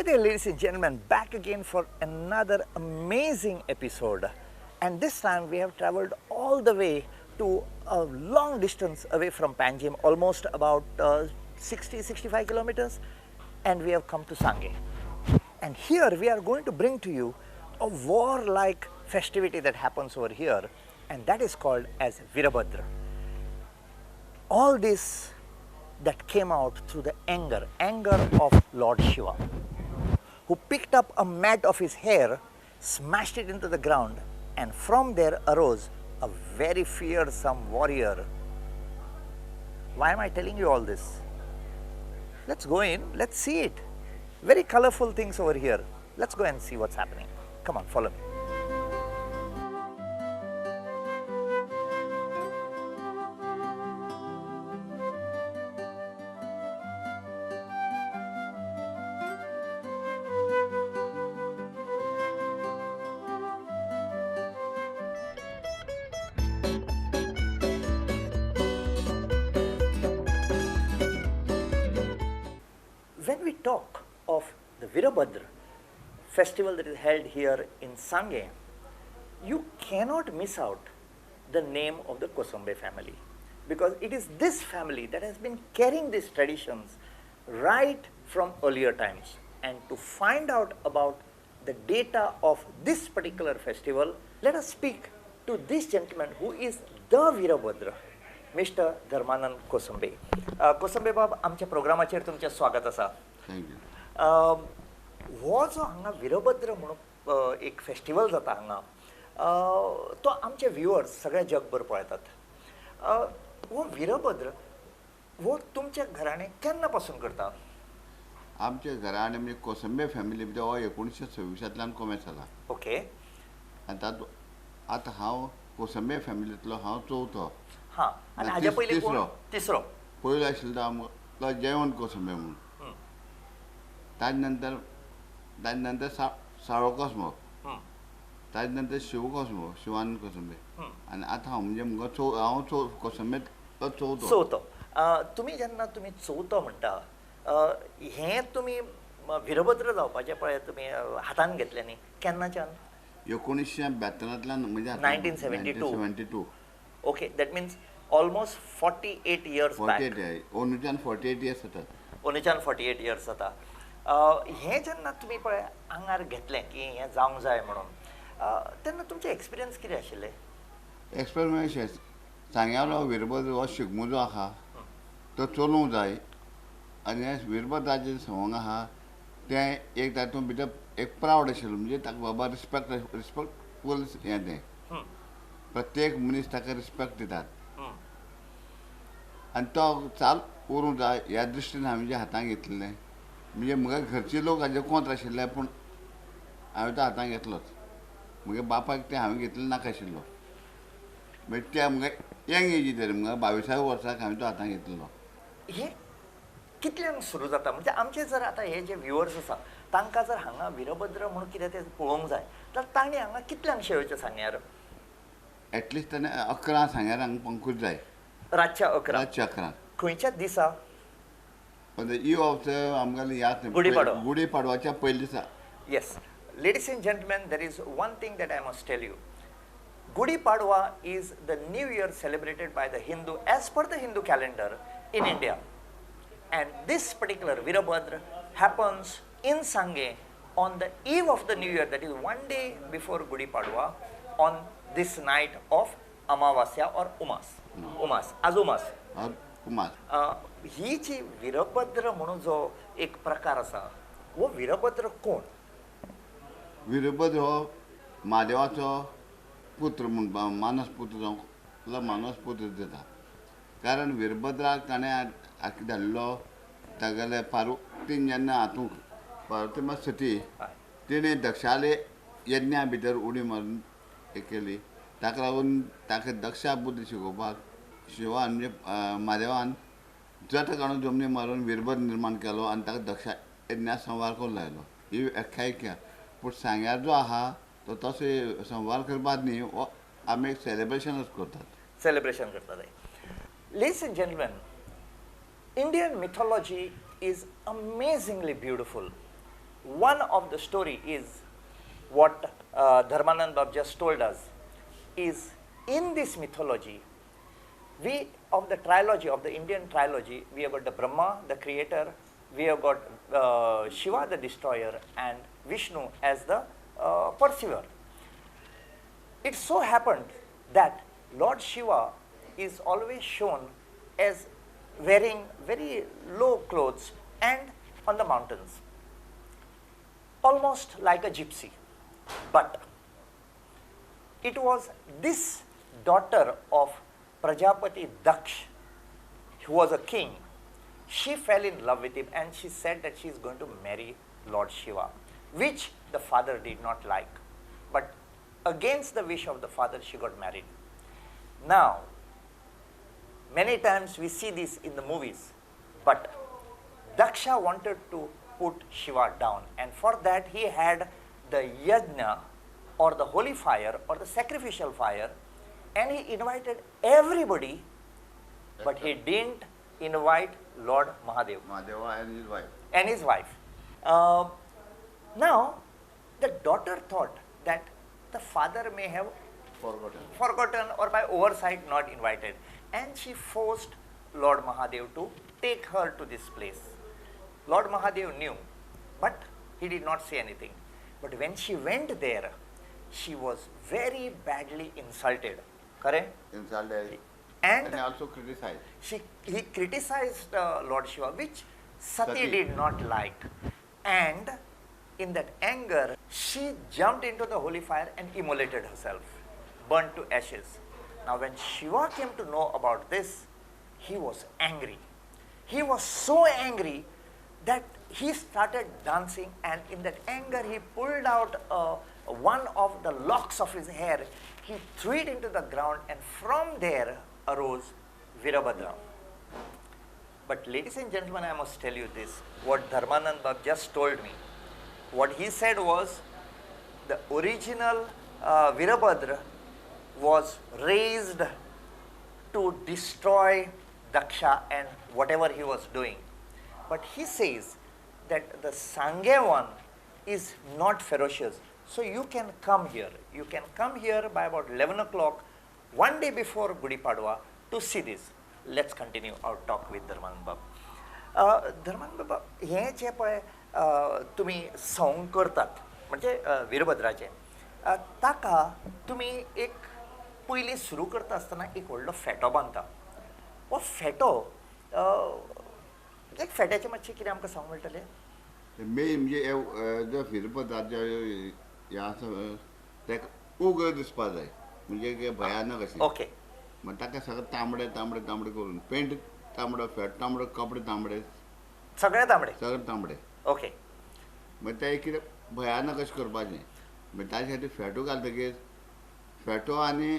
Hi there, ladies and gentlemen, back again for another amazing episode. And this time we have traveled all the way to a long distance away from Panjim, almost about 60-65 kilometers, and we have come to Sanguem. And here we are going to bring to you a warlike festivity that happens over here, and that is called as Virabhadra. All this that came out through the anger of Lord Shiva, who picked up a mat of his hair, smashed it into the ground, and from there arose a very fearsome warrior. Why am I telling you all this? Let's go in, let's see it. Very colorful things over here. Let's go and see what's happening. Come on, follow me. When we talk of the Virabhadra festival that is held here in Sanguem, you cannot miss out the name of the Kosambe family, because it is this family that has been carrying these traditions right from earlier times. And to find out about the data of this particular festival, let us speak to this gentleman who is the Virabhadra, Mr. Dharmanand Kosambe. Kosambe बाब, आमच्या प्रोग्रामाचेर तुमचें स्वागत आसा. Thank you. हो जो हांगा वीरभद्र म्हणून एक फेस्टिवल जाता हांगा, तो आमचे व्युअर्स सगळ्या जगभर पळयतात. हो वीरभद्र हो तुमच्या घराणे केन्ना पासून करता? आमच्या घराणे म्हणजे कोसंबे फॅमिली भितर हो 1926 कोमेस जाला. ओके. आनी तातूंत आतां हांव कोसंबे फॅमिलींतलो हांव चवथो. हां, आनी हाज्या पयलीं कोण? तिसरो. पयलो आशिल्लो तो आमकां जयवंत कोसंबे म्हणून, ताजे नंतर साळो कोसंबो, ताजे नंतर शिव कोसंबो, शिवानंद कोसंबे, आनी आतां हांव म्हणजे मुगो हांव कोसंबेंतलो चवथो. चवथो. तुमी जेन्ना तुमी चवथो म्हणटा, हें तुमी वीरभद्र जावपाचें पळय तुमी हातान घेतलें न्ही, केन्नाच्यान? 1972 म्हणजे 1972. Okay, that means almost 48 years back. 48, ओनूच्यान 48 years जातात. ओनूच्यान 48 इयर्स जाता. हें जेन्ना तुमी पळय आंगार घेतलें की हें जावंक जाय म्हणून, तेन्ना तुमचें एक्सपिरियन्स कितें आशिल्लें? एक्सपिरियन्स सांग्यालो वीरभद्र हो शिगमो जो आहा तो चलोवंक जाय, आनी हें वीरभद्राचें सवंग आहा तें एक तातूंत भितर एक प्रावड आशिल्लो, म्हणजे ताका बाबा रिस्पेक्ट, रिस्पेक्टफूल हें तें, प्रत्येक मनीस ताका रिस्पेक्ट दितात आनी तो चाल उरूंक जाय ह्या दृश्टीन हांवें जें हातान घेतलें. म्हणजे म्हगे घरचे लोक हाजे कोंत्र आशिल्ले, पूण हांवें तो हातान घेतलोच. म्हगे बापायक तें हांवें घेतलें नाका आशिल्लो, मागीर त्या मुगे यंग एजी तरी मुगे 22 वर्साक हांवें तो हातान घेतलेलो. हें कितल्यांक सुरू जाता? म्हणजे आमचे जर आतां हे जे व्युअर्स आसा तांकां जर हांगा वीरभद्र म्हणून कितें तें पळोवंक जाय तर तांणी हांगा कितल्यांक येवचें सांग्यार? एटलिस्ट ताणें 11 सांग्यार हांगा पंकूच जाय. रातच्या 11? रातच्या 11. खंयच्या दिसा? इव ऑफ आमकां याद गुढी पाडवा. गुढी पाडवाच्या पयल्या दिसा. Yes, ladies and gentlemen, there is one thing that I must tell you. Gudi Padwa is the new year celebrated by the Hindu as per the Hindu calendar in India. And this particular Virabhadra happens in Sanguem on the eve of the new year, that is one day before Gudi Padwa, on this night of Amavasya or Umas. Umas, आज उमास. उमास. ही जी वीरभद्र म्हणून जो एक प्रकार आसा, हो वीरभद्र कोण? वीरभद्र हो म्हादेवाचो पुत्र म्हूण, मानस पुत्र जावं, मानस पुत्र दिता. कारण वीरभद्राक ताणें धाडलो तागेले पार्वतीन जेन्ना हातूंत पार्वती मात सती, तिणें दक्षाले यज्ञा भितर उडी मारून हें केली. ताका लागून ताका दक्षा बुद्द शिकोवपाक शिवान म्हणजे म्हादेवान जट काडून जमनी मारून वीरभद्र निर्माण केलो आनी ताका दक्षा यज्ञा संवार करूंक लायलो. ही व्याख्यायिका. पूण सांग्यार जो आहा तो तसो संवार करपाक न्ही, हो आमी एक सेलिब्रेशनूच करतात. सेलिब्रेशन करतात. Ladies and gentlemen, Indian mythology is amazingly beautiful. One of the story is what Dharmanand Bab just told us, is in this mythology, we of the trilogy, of the Indian trilogy, we have got the Brahma, the creator, we have got Shiva, the destroyer, and Vishnu as the pursuer. It so happened that Lord Shiva is always shown as wearing very low clothes and on the mountains, almost like a gypsy. But it was this daughter of Prajapati Daksh, who was a king, she fell in love with him and she said that she is going to marry Lord Shiva, which the father did not like. But against the wish of the father, she got married. Now, many times we see this in the movies, but Daksha wanted to put Shiva down, and for that he had the yajna or the holy fire or the sacrificial fire, and he invited everybody, but he didn't invite Lord Mahadev. Mahadeva and his wife. And his wife. Now, the daughter thought that the father may have forgotten or by oversight not invited, and she forced Lord Mahadev to take her to this place. Lord Mahadev knew, but he did not say anything. But when she went there, she was very badly insulted. Correct? Insulted. And also criticized. He criticized Lord Shiva, which Sati did not like. And in that anger, she jumped into the holy fire and immolated herself, burnt to ashes. Now, when Shiva came to know about this, he was angry. He was so angry that he started dancing, and in that anger, he pulled out one of the locks of his hair. He threw it into the ground, and from there arose Virabhadra. But ladies and gentlemen, I must tell you this, what Dharmanand Bab just told me. What he said was, the original Virabhadra was raised to destroy Daksha and whatever he was doing. But he says that the Sange one is not ferocious. So you can come here. You can come here by about 11 o'clock, one day before Gudi Padwa, to see this. Let's continue our talk with Dharmanand Bab. Dharmanand Bab, हे जे पळय तुमी सोंग करतात म्हणजे वीरभद्राचें, ताका तुमी एक पयलीं सुरू करता आसतना एक व्हडलो फेटो बांदता. हो फेटो एक फेट्याचें मातशें कितें आमकां सांगूंक मेळटलें? मेन म्हणजे जो वीरभद्राचें हें आसा ताका उग्र दिसपा जाय, म्हणजे भयानक अशें. ओके. मागीर ताका सगळें तांबडे तांबडे तांबडे करून पेंट तांबडो, फेट तांबडो, कपडे तांबडे, सगळे तांबडे, सगळे तांबडे. ओके. मागीर तें कितें भयानक अशें करपाचें. मागीर ताजे खातीर फेटो घालतकीर फेटो आनी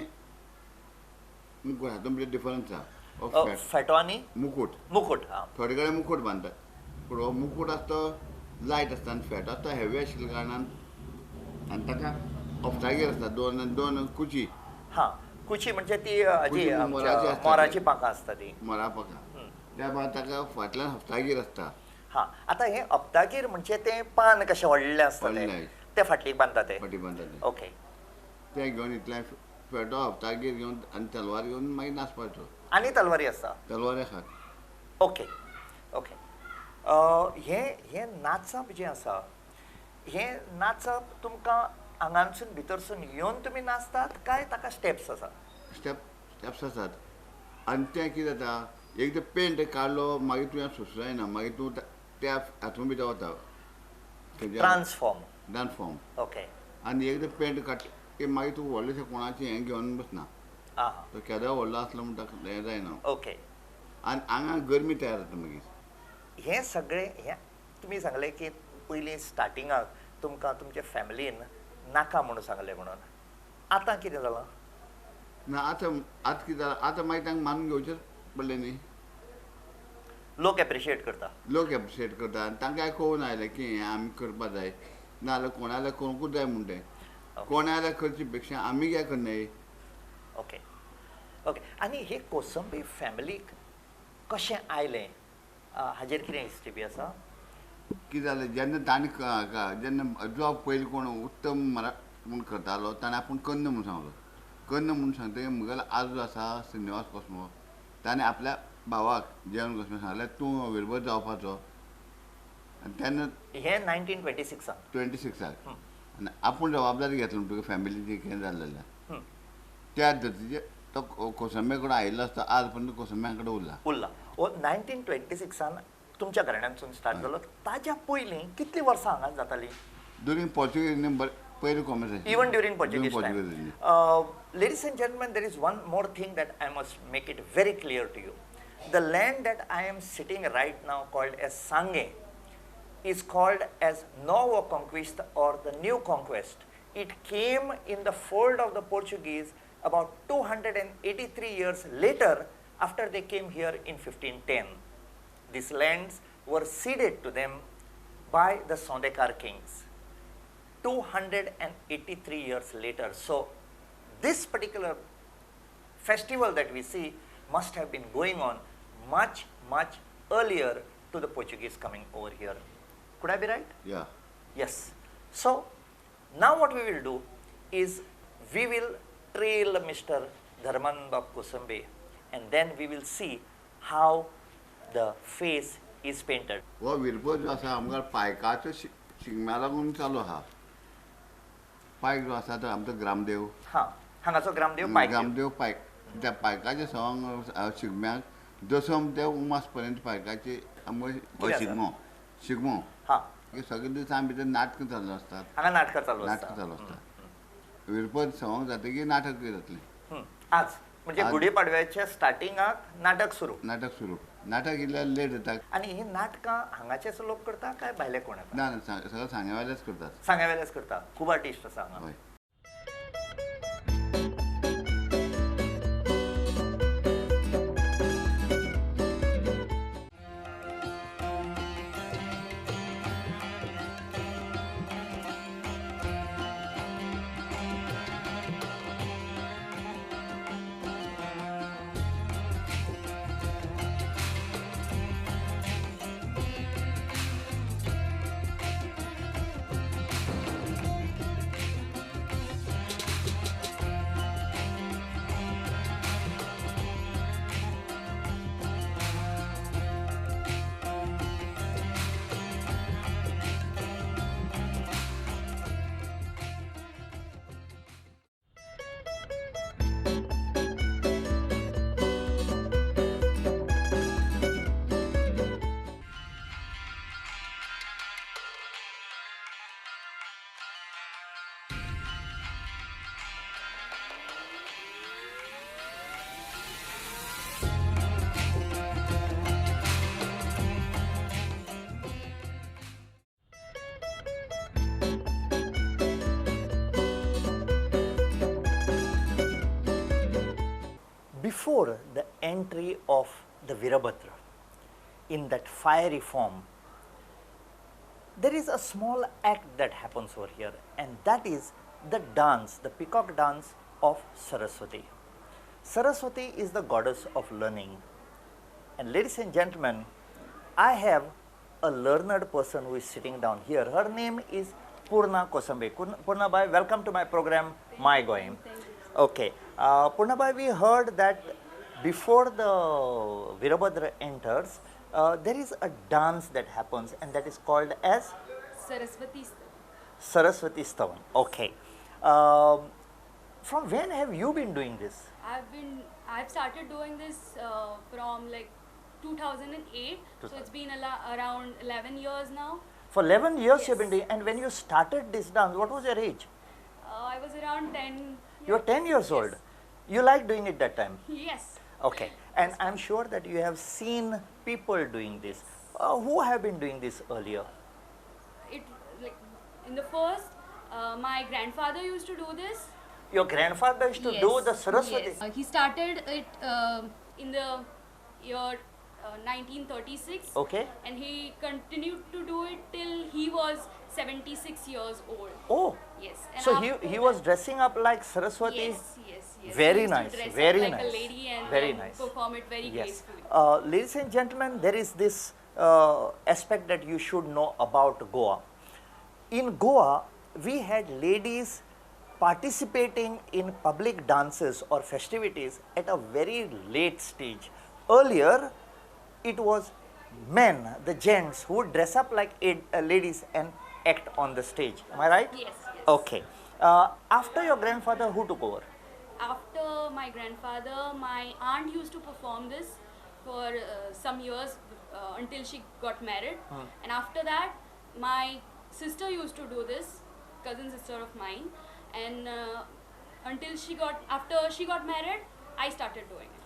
मुकुट हातूंत भितर डिफरन्स आसा. फेटो आनी मुकुट. मुकुट, आं. थोडे कडेन मुकुट बांदतात, पूण हो मुकुट आसता तो लायट आसता आनी फेटो आसता हेवी आशिल्ल्या कारणान, आनी ताका ऑफ्टागेर आसता दोन दोन कुची. हां, कुची म्हणजे ती मोराची पांखां आसता ती. मोरा पांखां. त्या भायर ताका फाटल्यान हप्तागीर आसता. हां, आतां हें हप्तागीर म्हणजे तें पान कशें व्हडलें आसता तें फाटलीक बांदता तें. फाटी बांदता तें. ओके. तें घेवन इतलें फेटो हप्तागीर घेवन आनी तलवार घेवन मागीर नाचपाचो. आनी तलवारी आसता. तलवारी आसा. Okay okay. हें हें नाचप जें आसा, हें नाचप तुमकां आंगानसून भितरसून येवन तुमी नाचतात काय ताका स्टेप्स आसा? स्टेप्स आसात. आनी तें कितें जाता, एकदां पेंट काडलो मागीर तुवें सोंसना, मागीर तूं त्या हातूंत भितर वता. ट्रान्सफॉर्म. ट्रान्सफॉर्म. ओके. आनी एकदां पेंट काडटा की मागीर तूं व्हडलेशें कोणाचें हें घेवन बसना. तो केदो व्हडलो आसलो म्हूण ताका हें जायना. ओके. आनी आंगाक गरमी तयार जाता मागीर. हें सगळें हें तुमी सांगलें की पयलीं स्टार्टिंगाक तुमकां तुमच्या फॅमिलीन नाका म्हणून सांगलें म्हणून, आतां कितें जालां? ना आतां आतां कितें जालां, आतां मागीर तांकां मानून घेवचेंच पडलें न्ही. लोक एप्रिशिएट करता. लोक एप्रिशिएट करता आनी तांकां कळून आयलें की हें आमी करपा जाय, नाजाल्यार कोणाल्या करूंकूच जाय म्हूण तें. कोणाल्या करचे पेक्षा आमी कित्याक करनाय. Okay okay. आनी हे कोसंबी फॅमिलीक कशें आयलें हाजेर कितें हिस्ट्री बी आसा? कितें जालें जेन्ना ताणें जेन्ना जॉब पयलीं कोण उत्तम म्हूण करतालो ताणें आपूण कन्न म्हूण सांगलो. कन्न म्हूण सांगतकीर म्हगेलो आजो आसा श्रीनिवास कोसंबो ताणें आपल्या भावाक जेवण कोसंबे सांगलें तूं वीरभद्र जावपाचो. आनी तेन्ना हें 1926 26 आनी आपूण जबाबदारी घेतली म्हणटकीर फॅमिलीची कितें जालें जाल्यार त्या धर्तीचेर तो कोसंब्या कडेन आयिल्लो आसता आज पर्यंत कोसंब्या कडेन उरला. उरला. हो 1926 तुमच्या घराण्यांतसून स्टार्ट जालो. ताच्या पयलीं कितलीं वर्सां हांगा जातालीं? ड्युरींग पोर्चुगीज पयलीं commerce. Even during Portuguese time. Ladies and gentlemen, there is one more thing that I must make it very clear to you. The land that I am sitting right now called as Sanguem is called as Novo Conquista or the New Conquest. It came in the fold of the Portuguese about 283 years later after they came here in 1510. These lands were ceded to them by the Sondekar kings 283 years later. So this particular festival that we see must have been going on much, much earlier to the Portuguese coming over here. Could I be right? Yeah. Yes. So now what we will do is we will trail Mr. Dharman Bab Kosambe and then we will see how the face is painted. हो वीरभद्र जो आसा आमकां पायकाचो शिगम्या लागून चालू आहा. पायक जो आसा तो आमचो ग्रामदेव. हां, हांगाचो ग्रामदेव पायक. ग्रामदेव पायक. त्या पायकाच्या सवंग शिगम्याक दसम ते उमास पर्यंत पायकाची आमकां शिगमो शिगमो हां सगळे दिसा आमी भितर नाटकां चालू आसतात. हांगा नाटकां चालू आसतात. नाटकां चालू आसतात. वीरभद्र सवंग जातकीर नाटक जातलें. आज म्हणजे गुढीपाडव्याच्या स्टार्टिंगाक नाटक सुरू. नाटक सुरू. नाटक इल्लें लेट जाता. आनी ही नाटकां हांगाचेच लोक करता काय भायले कोण येता? ना ना, सगळें सांग्यावेलेच करतात. सांग्यावेलेच करता. खूब आर्टिस्ट आसा हांगा. हय. Before the entry of the Virabhadra in that fiery form, there is a small act that happens over here, and that is the dance, the peacock dance of Saraswati. Saraswati is the goddess of learning. And ladies and gentlemen, I have a learned person who is sitting down here. Her name is Purna Kosambe. Purna Bhai, welcome to my program, My Goem. Okay. Purna Bhai, we heard that before the Virabhadra enters, there is a dance that happens, and that is called as Saraswati Stavan. Saraswati Stavan. Okay. From when have you been doing this? I've started doing this from like 2008. So it's been around 11 years now. For 11 years yes. You've been doing. And when you started this dance, what was your age? I was around 10. You were 10 years old. Yes. You liked doing it that time? Yes. Okay. And I'm sure that you have seen people doing this. Who have been doing this earlier? In the first, my grandfather used to do this. Your grandfather used to yes. do the Saraswati? Yes. He started it in the year 1936. Okay. And he continued to do it till he was 76 years old. Oh. Yes. And so he was dressing up like Saraswati? Yes, yes, yes. Very nice, very like nice. A lady and very nice. Perform it very gracefully. Ladies and gentlemen, there is this aspect that you should know about Goa. In Goa, we had ladies participating in public dances or festivities at a very late stage. Earlier, it was men, the gents, who would dress up like ladies and act on the stage. Am I right? Yes, yes. Okay. After your grandfather, who took over? After my grandfather, my aunt used to perform this for some years until she got married. And after that, my sister used to do this, cousin sister of mine. And until she got, after she got married, I started doing it.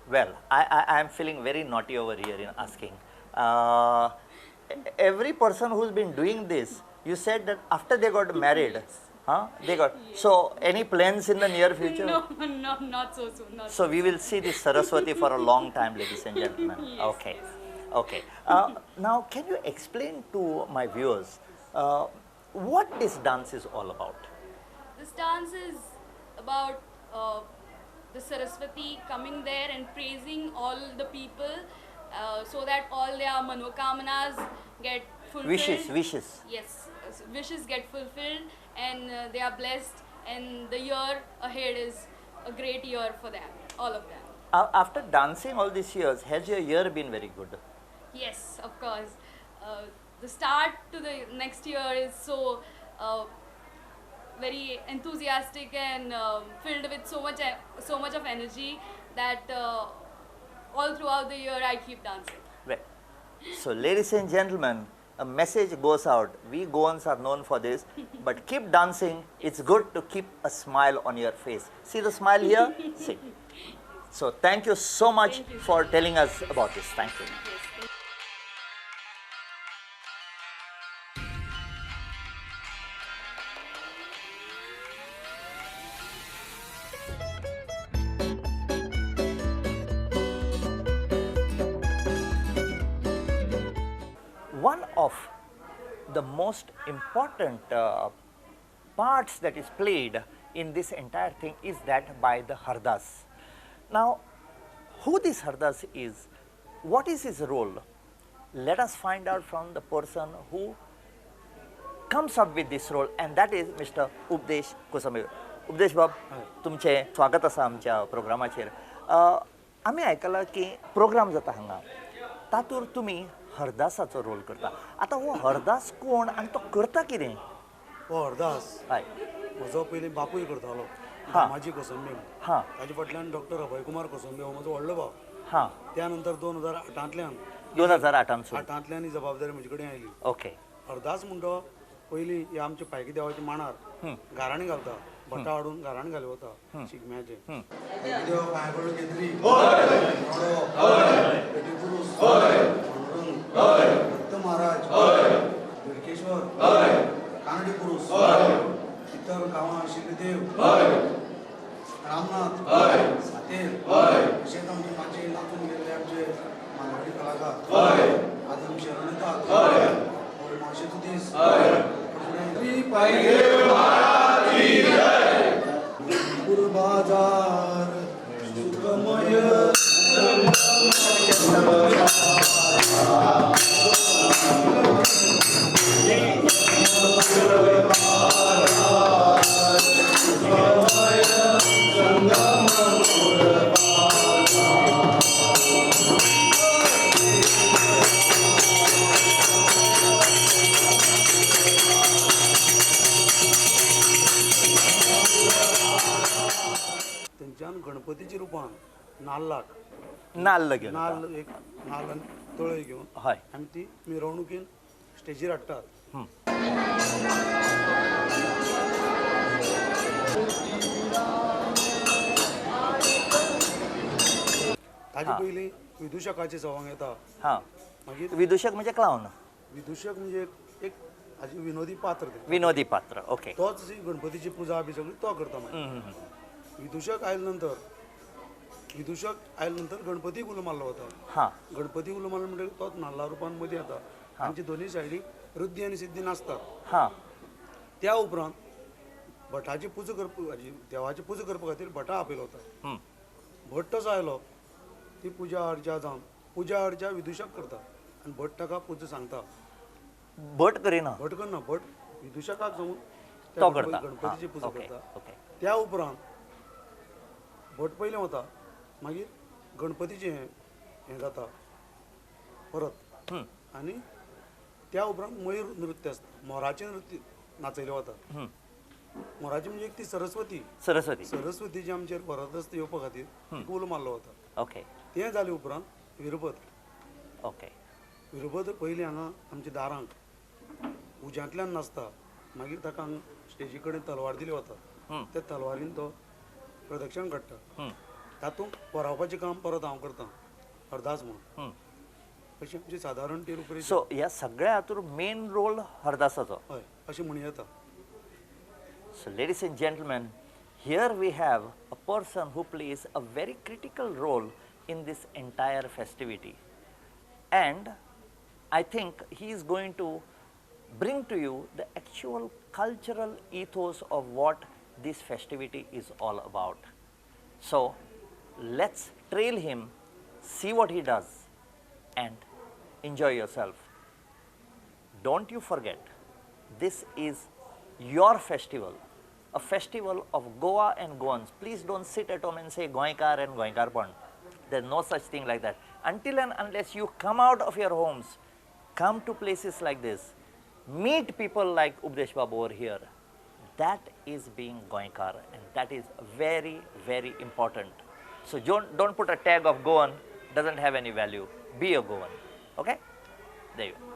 Well, I am feeling very naughty over here in asking. Every person who's been doing this, you said that after they got married, yes. Huh? They got, yes. So any plans in the near future? No, no, not so soon. Not so we will see this Saraswati for a long time, ladies and gentlemen. Yes, okay, yes. Okay. Now, can you explain to my viewers what this dance is all about? This dance is about the Saraswati coming there and praising all the people so that all their manokamanas get fulfilled. Wishes, wishes. Yes, wishes get fulfilled and they are blessed, and the year ahead is a great year for them, all of them. After dancing all these years, has your year been very good? Yes, of course. The start to the next year is so very enthusiastic and filled with so much of energy that all throughout the year I keep dancing. Well, so ladies and gentlemen, a message goes out. We Goans are known for this, but keep dancing. It's good to keep a smile on your face. See the smile here? See. So thank you so much for telling us about this. Thank you. Yes. One of the most important parts that is played in this entire thing is that by the Hardas. Now, who this Hardas is, what is his role? Let us find out from the person who comes up with this role, and that is Mr. Updesh Kosambi. Updesh बाब, तुमचे स्वागत आसा आमच्या प्रोग्रामाचेर. आमी आयकलां की programme जाता हांगा, तातूंत तुमी हरदासाचो रोल करता. आतां हो हरदास कोण आनी तो करता कितें? हो हरदास हय म्हजो पयलीं बापूय करतालो, दामाजी कोसंबी. हां, ताजे फाटल्यान डॉक्टर अभयकुमार कोसंबी हो म्हजो व्हडलो भाव. हां, त्या नंतर 2008 2008 ही जबाबदारी म्हजे कडेन आयली. ओके. हरदास म्हणटा पयलीं ह्या आमच्या पायकी देवाच्या मांडार गाराणें घालता, भटा हाडून गाराणें घाली वता शिगम्याचें. देवा पांय पडलो केत्री, पेटेपुरूस, दत्त महाराज, बिडकेश्वर, कानडी पुरूस, इतर गांवां आशिल्ले देव, रामनाथ, सातेर, अशेंच आमचे माचयेर नाचून गेल्ले आमचे मालवणी कलाकार आज आमी शरण येतात. माशेचो दीस बाजार सुखमय. तेंच्यान गणपतीच्या रुपान नाल्लाक नाल्ल घेवन, नाल्ल एक नाल्ल आनी तळय घेवन हय आमी ती मिरवणुकीन स्टेजीर हाडटात. ताजे पयलीं विदुशकाचे सवंग येता. हां, मागीर विदुशक म्हणजे क्लावन. विदुशक म्हणजे एक हाजी विनोदी पात्र. विनोदी पात्र, ओके. तोच गणपतीची पुजा बी सगळी तो करता. मागीर विदुशक आयले नंतर, विदुशक आयले नंतर गणपती उलो मारलो वता. हां, गणपती उलो मारलो म्हणटकीर तोच नाल्ला रुपान मदीं येता. हांचे दोनूय सायडीक रुद्धी आनी सिद्धी नाचतात. हां. त्या उपरांत भटाची पुजा करपा, देवाची पुजा करपा खातीर भटा आपयलो वता. भट तसो आयलो ती पुजा अर्चा जावन पुजा अर्चा विदुशक करता आनी भट ताका पुजा सांगता. भट करिना, भट करना, भट विदुशकाक सांगून तो करता, गणपतीची पुजा करता. ओके. त्या उपरांत भट पयलें वता, मागीर गणपतीचें हें जाता परत, आनी त्या उपरांत मयूर नृत्य आसता, मोराचें नृत्य नाचयलें वता. मोराची म्हणजे एक ती सरस्वती, सरस्वती, सरस्वतीची आमचेर वरदस्त येवपा खातीर उलो मारलो वता. ओके. तें जाले उपरांत वीरभद्र. ओके. वीरभद्र पयलीं हांगा आमच्या दारांक उज्यांतल्यान नाचता, मागीर ताका हांगा स्टेजी कडेन तलवार दिली वता, त्या तलवारीन तो प्रदक्षिण काडटा. तातूंत परावपाचें काम परत हांव करता, हरदास म्हणून. अशी आमची सादारण ती रुपरेशा. सो ह्या सगळ्या हातूंत मेन रोल हरदासाचो. हय, अशें म्हणूं येता. So ladies and gentlemen, here we have a person who plays a very critical role in this entire festivity, and I think he is going to bring to you the actual cultural ethos of what this festivity is all about. So let's trail him, see what he does, and enjoy yourself. Don't you forget, this is your festival, a festival of Goa and Goans. Please don't sit at home and say Goenkar and Goenkarpon. There's no such thing like that. Until and unless you come out of your homes, come to places like this, meet people like Updesh Babu over here, that is being Goenkar, and that is very, very important. So don't put a tag of Goan, doesn't have any value. Be a Goan. Okay? There you go.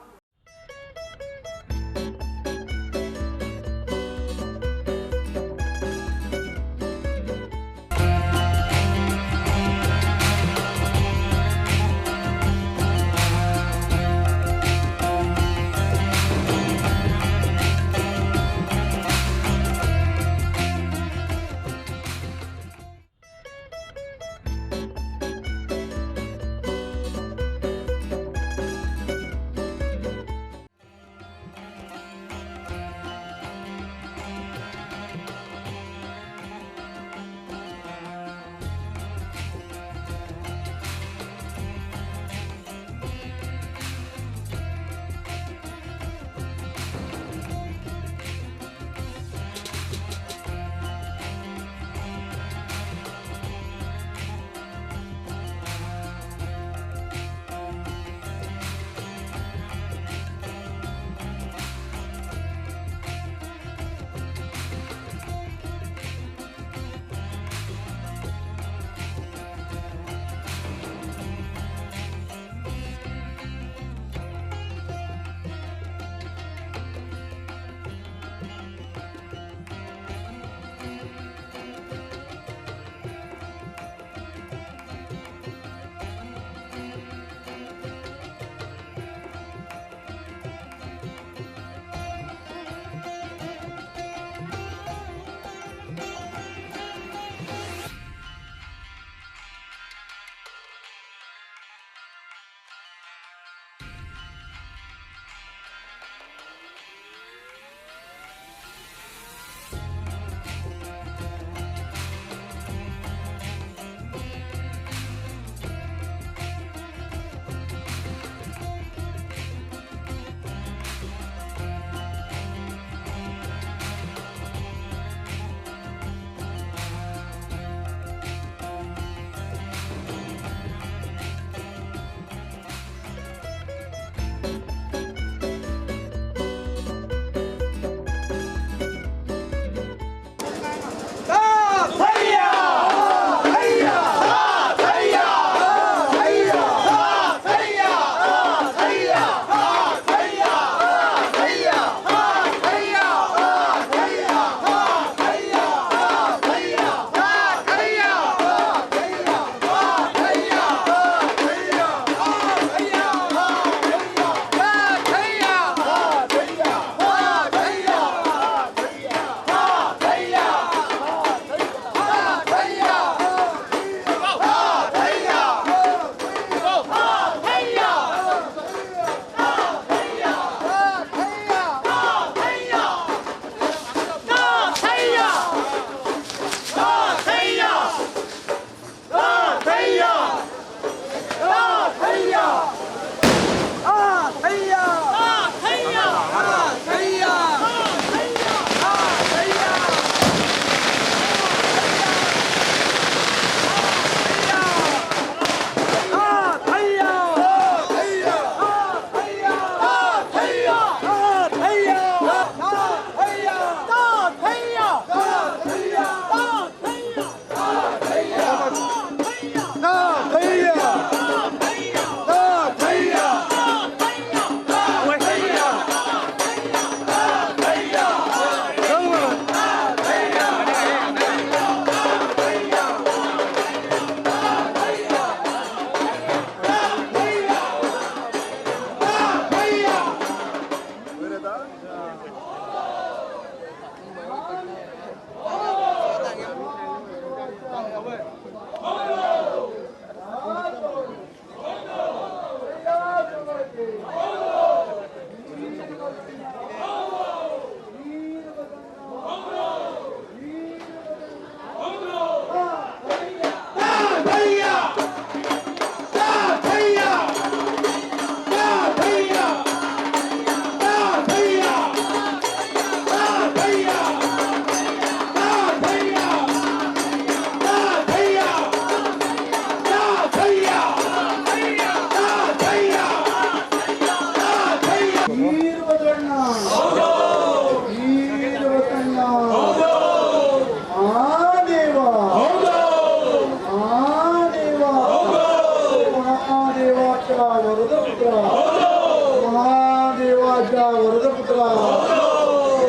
देवाच्या वरदपुत्रा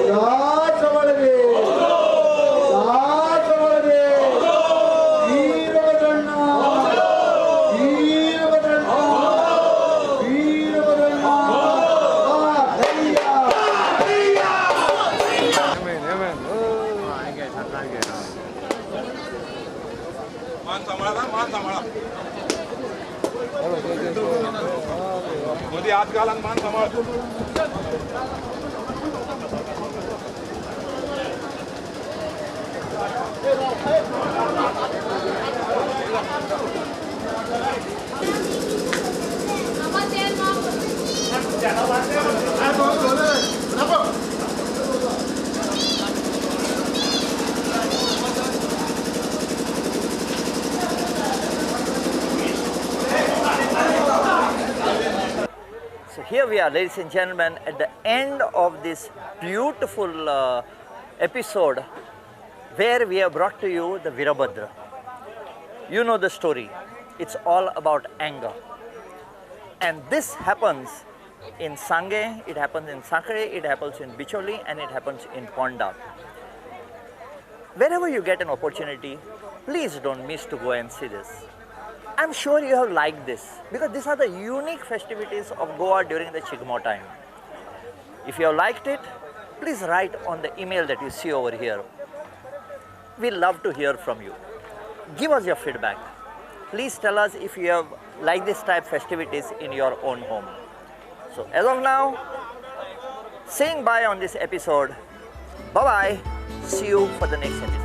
राजवळवे राजवळवे वीरभद्रण्णा वीरभद्रण्णा वीरभद्रण्णा मान सांभाळा, मान सांभाळा. मोदी हात घाल आणि मान सांभाळ. So here we are, ladies and gentlemen, at the end of this beautiful episode where we have brought to you the Veerabhadra. You know the story. It's all about anger. And this happens in Sanguem, it happens in Sanquelim, it happens in Bicholim, and it happens in Ponda. Wherever you get an opportunity, please don't miss to go and see this. I'm sure you have liked this because these are the unique festivities of Goa during the Shigmo time. If you have liked it, please write on the email that you see over here. We love to hear from you. Give us your feedback. Please tell us if you have liked this type festivities in your own home. So as of now, saying bye on this episode. Bye-bye. See you for the next episode.